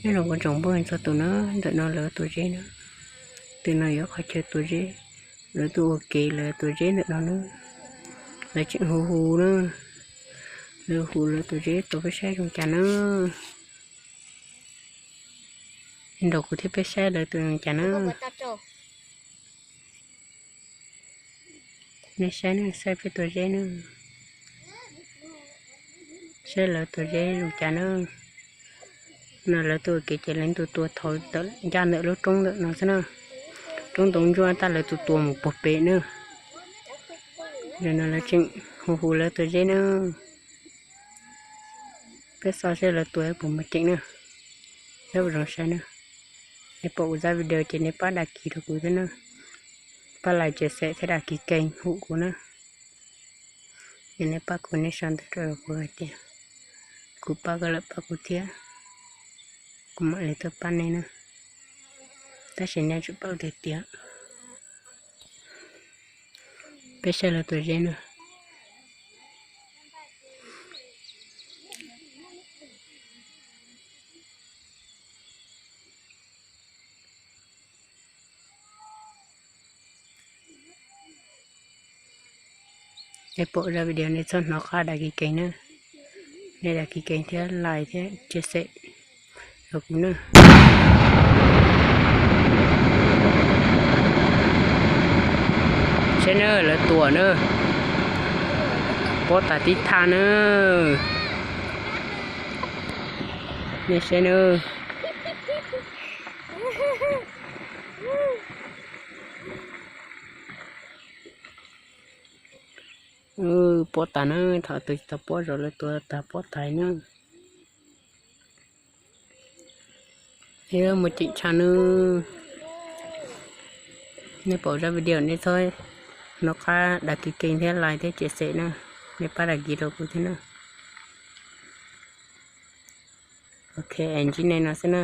Nyob zoo kuv tsoom phooj ywg txhua tus na, ntawm no lawv tua zeb na. Tus no yuav qhov chaw tua zeb, lawv tuaj ua ke lawv tua zeb ntawm no na. Lawv tseem hu hu na, lawv hu lawv tua zeb tua peb saib zoo cas na. Nrog kuv thiab peb saib lawv tua zoo cas na. Nej saib na, saib peb tua zeb na. Saib lawv tua zeb zoo cas na. No lawv tuaj ua ke ces lawv tua tua thaum ncaj ntawm lub roob ntawm no xwb na. Roob ntoo ntsuab tab lawv tua tua mus puag pem na. Zaum no lawv tseem hu hu lawv tua zeb na. Peb xauj saib lawv tua puas muaj ceem na. Saib puas zoo saib na. Nej pom kuv zaj video ces nej pab đăng ký rau kuv thiab na. Pab like, chia sẻ thiab đăng ký kênh hum kuv na. Ces nej pab kuv, nej sau ntawv rau kuv hais tias kuv pab koj lawm pab kuv thiab, kuv mam li tuaj pab nej na. Tab sis nej tsuas paub tiag tias peb saib lawv tua zeb na. Nej pom zaj video nej txhob hnov qab đăng ký kênh na. Nej đăng ký kênh thiab like thiab chia sẻ rau kuv na. Saib na, lawv tua na, pob tag tib thaj na. Nej saib na. Pob tag na, thaum twg tsis tau pob zog lawv tua tag pob tag na. Thiab muaj ceem tshaj na. Nej pom zaj video nej txhob hnov qab đăng ký kênh thiab like thiab chia sẻ na. Nej pab đăng ký rau kuv thiab na. Ok, ntsib nej no xwb na.